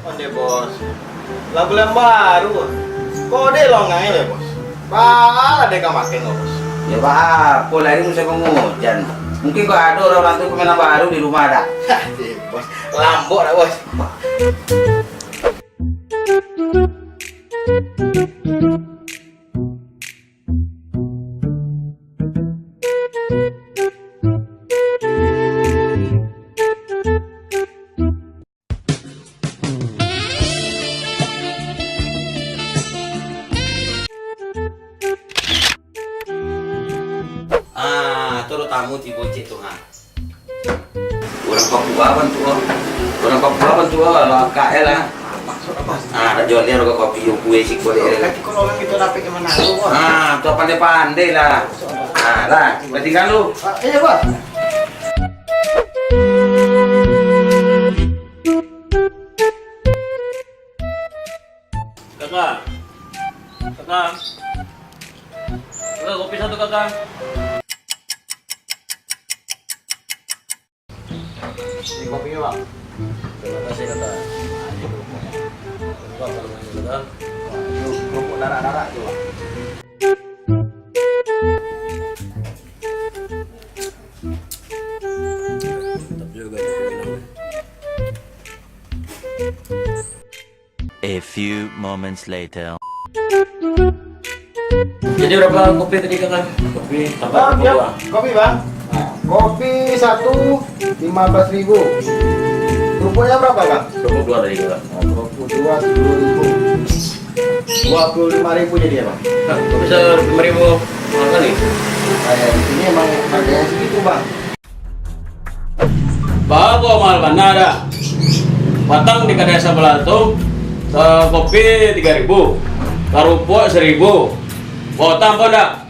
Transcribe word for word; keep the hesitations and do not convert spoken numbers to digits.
Onde, Bos. Lah bulan baru. Kok dek longai le, Bos? Baa lah dek ka makan ko, Bos? Yo, baa, ko lai musim pangujan. Mungkin kok ado urang-urang tu pamain baru di rumah dah. Deh, Bos. Lambok dah, Bos. Ah, tu ado tamu tibo cek tu, ha. Urang Papua bantuak, urang Papua bantuak, lah, K L lah. Ah, dak jual dia, harga kopi, yo, kue, siko, dek. Kati kalau urang kita dapek yang mana tu, Bos? Ah, tu pandai-pandai lah. Ah, lah, batinggal lu. Ah, iya, Bos. Kakak. Kakak. Kakak, kopi satu, Kakak. Ini kopinya, Bang. Terima kasih, Kakak. Nah, ini kerupuknya. Kakak, kalau main, Kakak. Wah, itu kerupuk darah-darah tu, Bang. Mantap juga kopi minum. A few moments later. Jadi berapa kopi tadi, Kakak? Kopi tambah, Bang, ya, dua. Kopi, Bang. Nah. Kopi satu, lima belas ribu. Kerupuknya berapa, Kang? Kerupuk dua tadi, Kakak. Oh, kerupuk dua, sepuluh ribu. Dua puluh lima ribu jadi ya, Bang? Nah, kok bisa lima ribu mahal kali? Eh, di sini emang harganya segitu, Bang. Baa kok mahal bana dah. Patang di kadai sabalah tu, eh, kopi tiga ribu, karupuak saribu. Baotang pun dah.